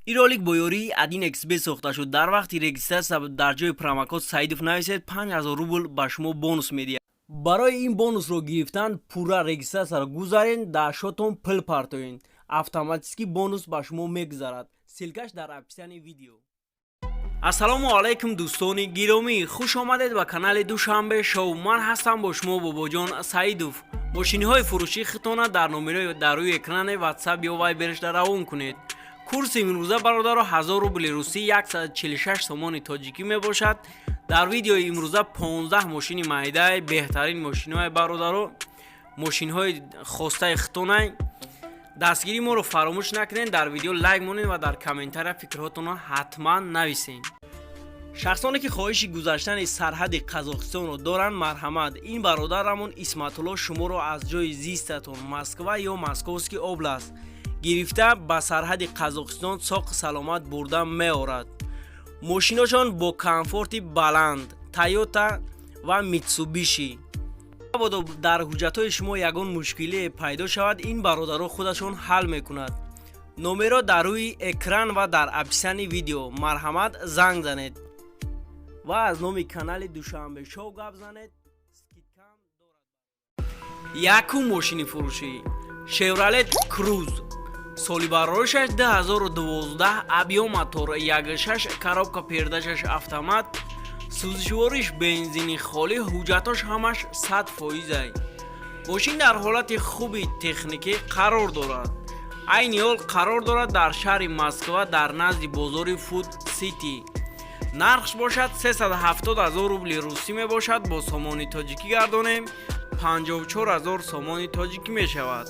Ин ролик бо ёрии 1xBet сохта шуд. Дар вақти регистрация дар ҷои промокод Саидов нависед, 5000 рубл ба шумо бонус медиҳад. Барои ин бонусро гирифтан пурра регистрацияро гузарен, дар счётон пул партоен, автоматически бонус ба шумо мегузарад. Ссылкаш дар описании видео. Ассалому алайкум, дӯстони гиромӣ, хуш омадед ба канали Душанбе Шоу. Ман ҳастам бо шумо Бобоҷон Саидов. Мошиниҳои фурӯшии худтона дар номерои дар рӯи экрани Ватсап ё Вайбершда равон кунед. Курси имрӯза, бародаро, 1000 рубли русӣ 146 сомони тоҷикӣ мебошад. Дар видеои имрӯза 15 мошини майдаи, беҳтарин мошинҳои, бародаро, мошинҳои хостаи худтонай. Дастгирии моро фаромӯш накунед, дар видео лайк монед ва дар комментария фикрҳотонро ҳатман нависед. Шахсоне ки хоҳиши гузаштани сарҳади Қазоқистонро доранд, марҳамат, ин бародарамон Исматулло шуморо аз ҷои зистатон, Москва ё Московский область, гирифта ба сарҳади Қазоқистон соқ саломат бурда меорад. Мошиношон бо комфорти баланд, Тойота ва Митсубиши. Мабодо дар ҳуҷҷатҳои шумо ягон мушкилие пайдо шавад, ин бародаро худашон ҳал мекунад. Номеро дар рӯи экран ва дар описании видео, марҳамат, занг занед ва аз номи канали Душанбе Шоу гап занед, скидкам дорад. Якум мошини фурӯшӣ: Шевролет Круз, соли бароришаш 2012, объём мотор 1.6, коробка передачаш автомат, сӯзишвориш бензини холӣ, ҳуҷҷатош ҳамаш 100 фоизай. Мошин дар ҳолати хуби техникӣ қарор дорад. Айни ҳол қарор дорад дар шаҳри Москва, дар назди бозори Фуд Сити. Нархш бошад 370 ҳазор рубли русӣ мебошад. Бо сомони тоҷикӣ гардонем, 54 ҳазор сомони тоҷикӣ мешавад.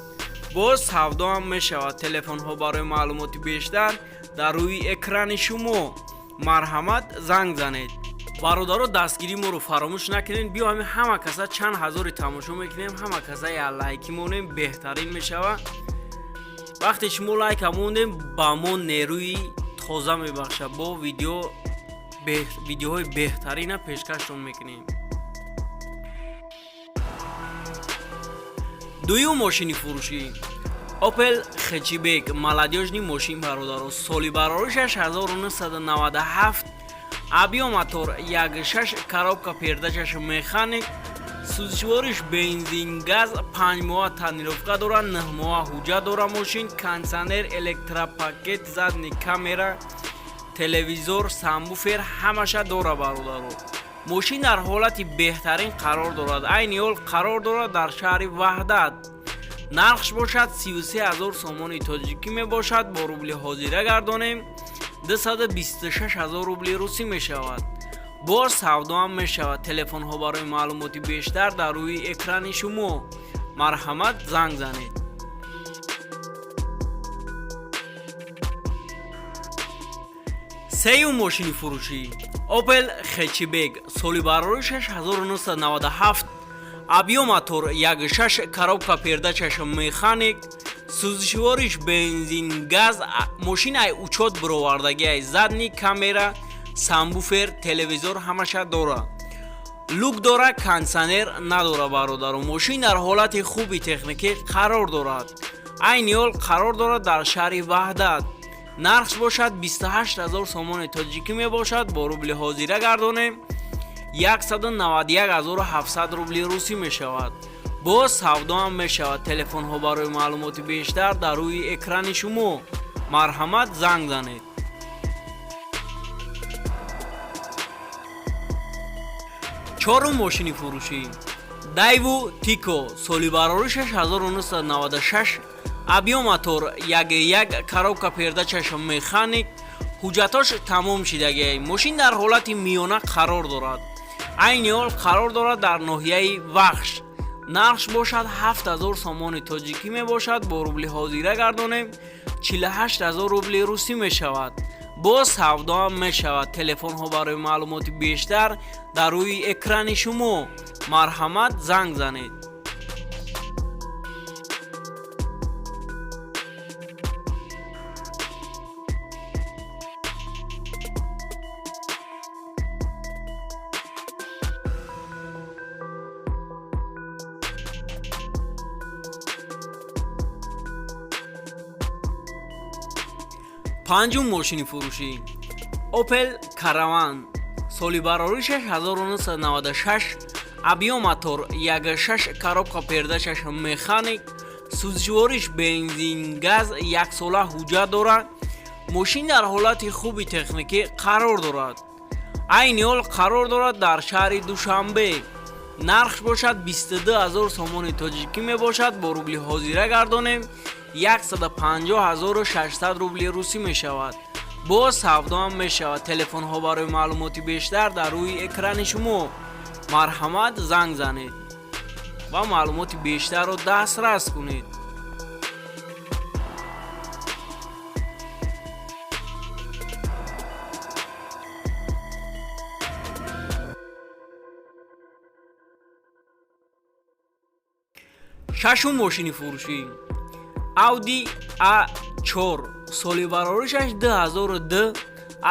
Боз савдо ҳам мешавад. Телефонҳо барои маълумоти бештар дар рӯи экрани шумо, марҳамат, занг занед. Бародаро, дастгирии моро фаромӯш накунед. Биё, ҳами ҳама каса чанд ҳазори тамошо мекунем, ҳама каса я лайки монем, беҳтарин мешавад. Вақте шумо лайка мондем, ба мо нерӯи тоза мебахшад, бо видеоҳои беҳтарина пешкаштон мекунем. Дуюм мошини фурӯшӣ: Опел Хэтчбек, молодёжный мошин, бародаро, соли бароришаш 1997, объём мотор 1.6, коробка передачаш механик, сӯзишвориш бензин газ, 5 моҳа тонировка дорад, 9 моҳа ҳуҷҷат дорад мошин, кондитсионер, электропакет, задний камера, телевизор, сабвуфер ҳамаша дора. Бародаро, мошин дар ҳолати беҳтарин қарор дорад. Айни ҳол қарор дорад дар шаҳри Ваҳдат. Нархш бошад 33 ҳазор сомони тоҷикӣ мебошад. Бо рубли ҳозира гардонем, 226 ҳазор рубли русӣ мешавад. Боз савдо ҳам мешавад. Телефонҳо барои маълумоти бештар дар рӯи экрани шумо, марҳамат, занг занед. Сеюм мошини фурӯшӣ: Опел Хэтчбек, соли бароришаш 1997, объём мотор 1.6, коробка передачаш механик, сӯзишвориш бензин газ, мошин ай учёт бировардагиай, задний камера, сабвуфер, телевизор ҳамаша дора, люк дора, кондитсионер надора. Бародаро, мошин дар ҳолати хуби техникӣ қарор дорад. Айни ҳол қарор дорад дар шаҳри Ваҳдат. Нархш бошад 28 ҳазор сомони тоҷикӣ мебошад. Бо рубли ҳозира гардонем, 191 700 рубли русӣ мешавад. Боз савдо ҳам мешавад. Телефонҳо барои маълумоти бештар дар рӯи экрани шумо, марҳамат, занг занед. Чорум мошини фурӯшӣ: Дайву Тико, соли бароришаш 1996, объём мотор 1.1, коробка передачаш механик, ҳуҷҷатош тамом шидагиай. Мошин дар ҳолати миёна қарор дорад. Айни ҳол қарор дорад дар ноҳияи Вахш. Нархш бошад 7000 сомони тоҷикӣ мебошад. Бо рубли ҳозира гардонем, 48 ҳазор рубли русӣ мешавад. Боз савдо ҳам мешавад. Телефонҳо барои маълумоти бештар дар рӯи экрани шумо, марҳамат, занг занед. Панҷум мошини фурӯшӣ: Opel Caravan, соли бароришаш 1996, объём мотор 1.6, коробка передачаш механик, сӯзишвориш бензин, газ, яксола ҳуҷҷат дорад. Мошин дар ҳолати хуби техникӣ қарор дорад. Айни ҳол қарор дорад дар шаҳри Душанбе. Нархш бошад 22 ҳазор сомони тоҷикӣ мебошад. Бо рубли ҳозира гардонем, 150 600 рубли русӣ мешавад. Боз савдоам мешавад. Телефонҳо барои маълумоти бештар дар рӯи экрани шумо. Марҳамат, занг занед ва маълумоти бештарро дастрас кунед. Шашум мошини фурӯшӣ: Audi A4, соли бароришаш 2002,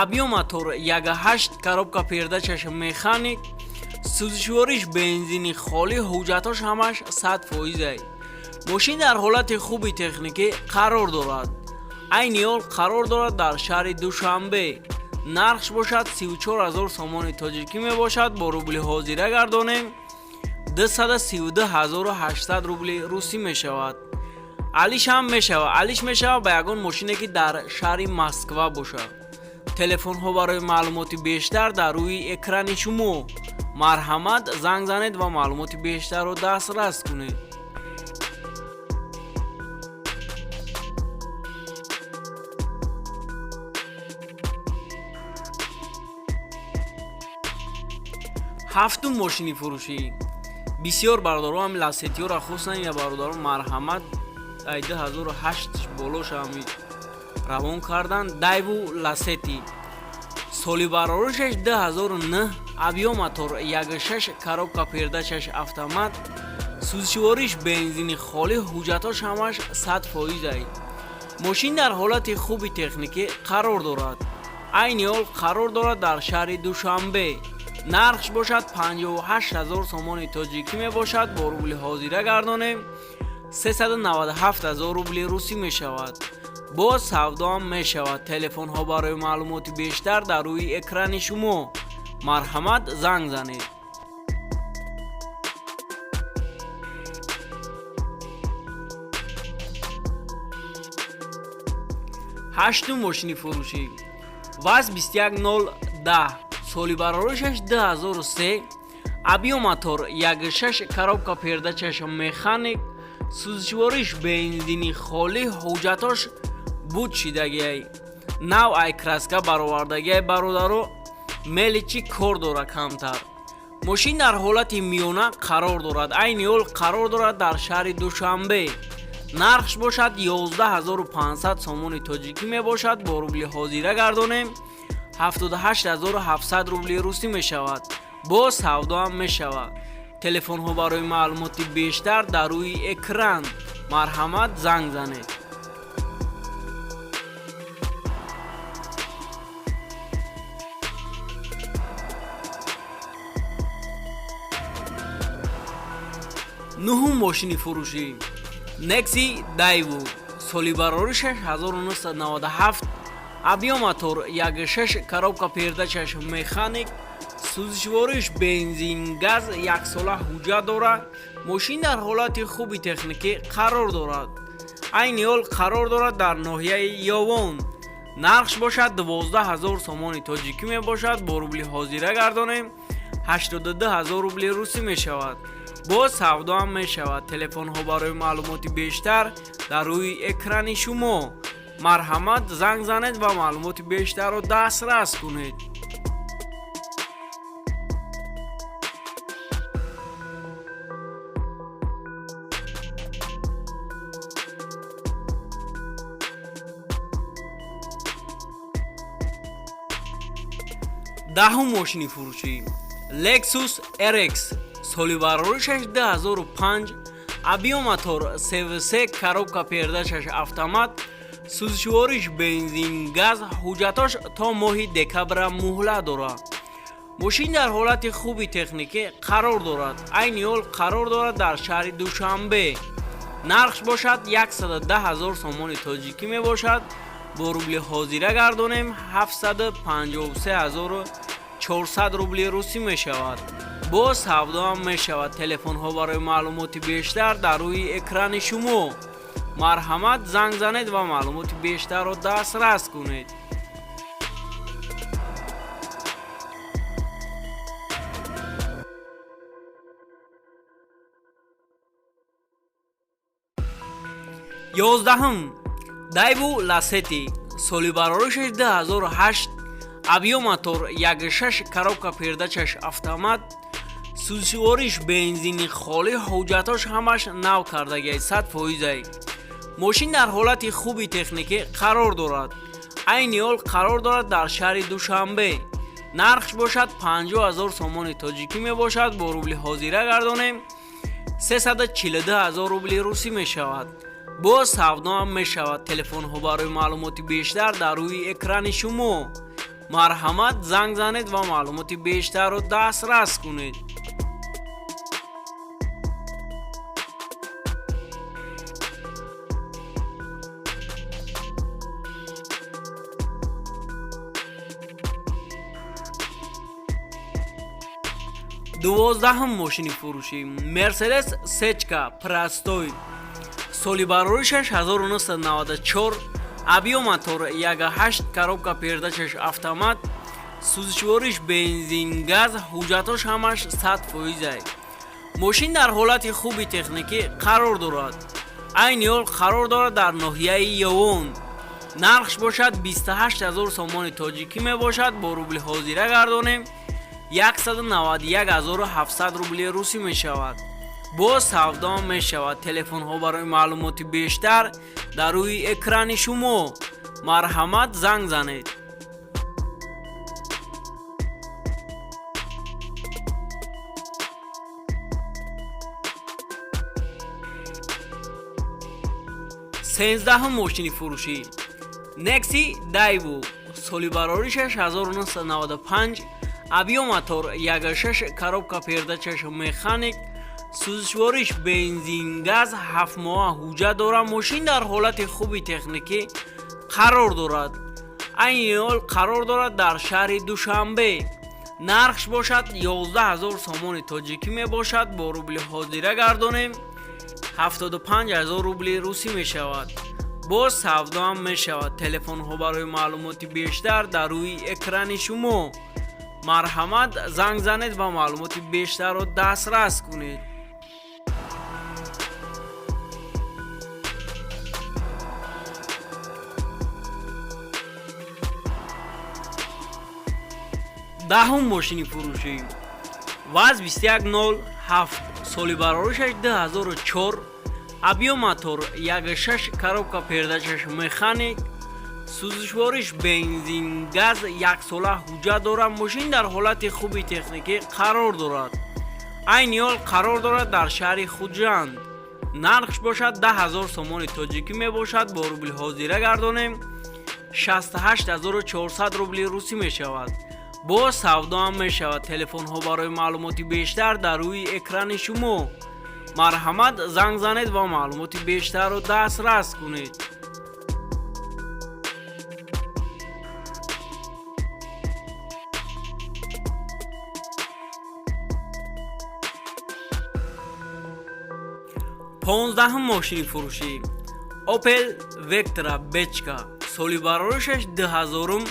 объём мотор 1.8, коробка передачаш механик, сӯзишвориш бензини холӣ, ҳуҷҷатҳош ҳамаш 100%-ай. Мошин дар ҳолати хуби техникӣ қарор дорад. Айни ҳол қарор дорад дар шаҳри Душанбе. Нархш бошад 34 ҳазор сомони тоҷикӣ мебошад. Бо рубли ҳозира гардонем, 232 800 рубли русӣ мешавад. Алиш ҳам мешавад, алиш мешавад ба ягон мошине, ки дар шаҳри Москва бошад. Телефонҳо барои маълумоти бештар дар рӯи экрани шумо. Марҳамат, занг занед ва маълумоти бештарро дастрас кунед. Ҳафтум мошини фурӯшӣ. Бисёр бародаро ҳами Ласетиёра хостанд. Ина, бародаро, марҳамат, ай 2008 болоша ҳами равон кардан. Дайву Ласети, соли бароришаш 2009, объём мотор 1.6, коробка передачаш автомат, сӯзишвориш бензини холӣ, ҳуҷҷатҳош ҳамаш 100%-ай. Мошин дар ҳолати хуби техникӣ қарор дорад. Айни ҳол қарор дорад дар шаҳри Душанбе. Нархш бошад 58 ҳазор сомони тоҷикӣ мебошад. Бо рубли ҳозира гардонем, 397 ҳазор рубли русӣ мешавад. Боз савдоам мешавад. Телефонҳо барои маълумоти бештар дар рӯи экрани шумо. Марҳамат, занг занед. Ҳаштум мошини фурӯшӣ: ВАЗ 21010, соли бароришаш 2003, объём мотор 1.6, коробка передачаш механик, сӯзишвориш бензини холӣ, ҳуҷҷатҳош буд шидагиай, нав ай краска баровардагиай. Бародаро, мелочи кор дора камтар. Мошин дар ҳолати миёна қарор дорад. Айни ҳол қарор дорад дар шаҳри Душанбе. Нархш бошад 11500 сомони тоҷикӣ мебошад. Бо рубли ҳозира гардонем, 78700 рубли русӣ мешавад. Боз савдоам мешавад. Телефонҳо барои маълумоти бештар дар рӯи экран. Марҳамат, занг занед. Нуҳум мошини фурӯшӣ: Некси Дайву, соли бароришаш 1997, объём мотор 1.6, коробка передачаш механик, сӯзишвориш бензин, газ, яксола ҳуҷҷат дорад. Мошин дар ҳолати хуби техникӣ қарор дорад. Айни ҳол қарор дорад дар ноҳияи Ёвон. Нархш бошад 12 ҳазор сомони тоҷикӣ мебошад. Бо рубли ҳозира гардонем, 82 ҳазор рубли русӣ мешавад. Боз савдоам мешавад. Телефонҳо барои маълумоти бештар дар рӯи экрани шумо. Марҳамат, занг занед ва маълумоти бештарро дастрас кунед. Даҳум мошини фурӯшӣ: Lexus RX, соли бароришаш 2005, объём мотор 3.3, коробка передачаш автомат, сӯзишвориш бензин, газ, ҳуҷҷатҳош то моҳи декабра муҳлат дорад. Мошин дар ҳолати хуби техникӣ қарор дорад. Айни ҳол қарор дорад дар шаҳри Душанбе. Нархш бошад 110 ҳазор сомони тоҷикӣ мебошад. Бо рубли ҳозира гардонем, 753 400 рубли русӣ мешавад. Боз савдоам мешавад. Телефонҳо барои маълумоти бештар дар рӯи экрани шумо. Марҳамат, занг занед ва маълумоти бештарро дастрас кунед. 11-ум Дайву Ласети, соли бароришаш 2008, объём мотор 1,6, коробка передачаш автомат, сӯзишвориш бензини холӣ, ҳуҷҷатош ҳамаш нав кардагиай, 100%-ай. Мошин дар ҳолати хуби техникӣ қарор дорад. Айни ҳол қарор дорад дар шаҳри Душанбе. Нархш бошад 50 000 сомони тоҷикӣ мебошад. Бо рубли ҳозира гардонем, 342 000 рубли русӣ мешавад. Боз савдоам мешавад. Телефонҳо барои маълумоти бештар дар рӯи экрани шумо. Марҳамат, занг занед ва маълумоти бештарро дастрас кунед. 12-ум мошини фурӯшӣ Мерседес Сечка простой, соли бароришаш 1994, объём мотор 1,8, коробка передачаш автомат, сӯзишвориш бензин газ, ҳуҷҷатош ҳамаш 100%-ай. Мошин дар ҳолати хуби техникӣ қарор дорад. Айни ҳол қарор дорад дар ноҳияи Ёвон. Нархш бошад 28 000 сомони тоҷикӣ мебошад. Бо рубли ҳозира гардонем, 191 700 рубли русӣ мешавад. Боз савдо мешавад. Телефонҳо барои маълумоти бештар дар рӯи экрани шумо. Марҳамат, занг занед. 13-ум мошини фурӯшӣ Некси Дайву, соли бароришаш 1995, объём мотор 1,6, коробка передачаш механик, сӯзишвориш бензин газ, 7 моҳа ҳуҷҷат дорад. Мошин дар ҳолати хуби техникӣ қарор дорад. Айни ҳол қарор дорад дар шаҳри Душанбе. Нархш бошад 11 000 сомони тоҷикӣ мебошад. Бо рубли ҳозира гардонем, 75 000 рубли русӣ мешавад. Боз савдоам мешавад. Телефонҳо барои маълумоти бештар дар рӯи экрани шумо. Марҳамат, занг занед ва маълумоти бештарро дастрас кунед. 10-ум мошини фурӯшӣ ВАЗ 2107, соли бароришаш 2004, объём мотор 1,6, коробка передачаш механик, сӯзишвориш бензин газ, яксола ҳуҷҷат дорад. Мошин дар ҳолати хуби техникӣ қарор дорад. Айни ҳол қарор дорад дар шаҳри Хуҷанд. Нархш бошад 10 000 сомони тоҷикӣ мебошад. Бо рубли ҳозира гардонем, 68 400 рубли русӣ мешавад. Боз савдоам мешавад. Телефонҳо барои маълумоти бештар дар рӯи экрани шумо. Марҳамат, занг занед ва маълумоти бештарро дастрас кунед. 15-ум мошини фурӯшӣ Опел Вектра Бечка, соли бароришаш 2000-ум,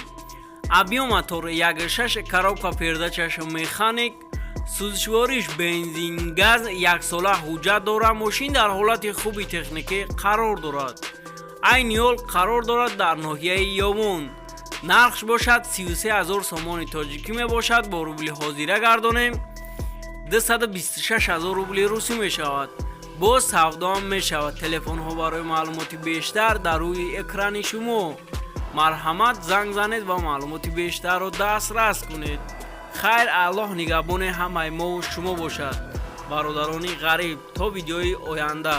объём мотор 1,6, коробка передачаш механик, сӯзишвориш бензин газ, яксола ҳуҷҷат дорад. Мошин дар ҳолати хуби техникӣ қарор дорад. Айни ҳол қарор дорад дар ноҳияи Ёвон. Нархш бошад 33 000 сомони тоҷикӣ мебошад. Бо рубли ҳозира гардонем, 226 000 рубли русӣ мешавад. Боз савдоам мешавад. Телефонҳо барои маълумоти бештар дар рӯи экрани шумо. Марҳамат, занг занед ва маълумоти бештарро дастрас кунед. Хайр, Аллоҳ нигаҳбони ҳамаи мову шумо бошад, бародарони ғариб. То видеои оянда.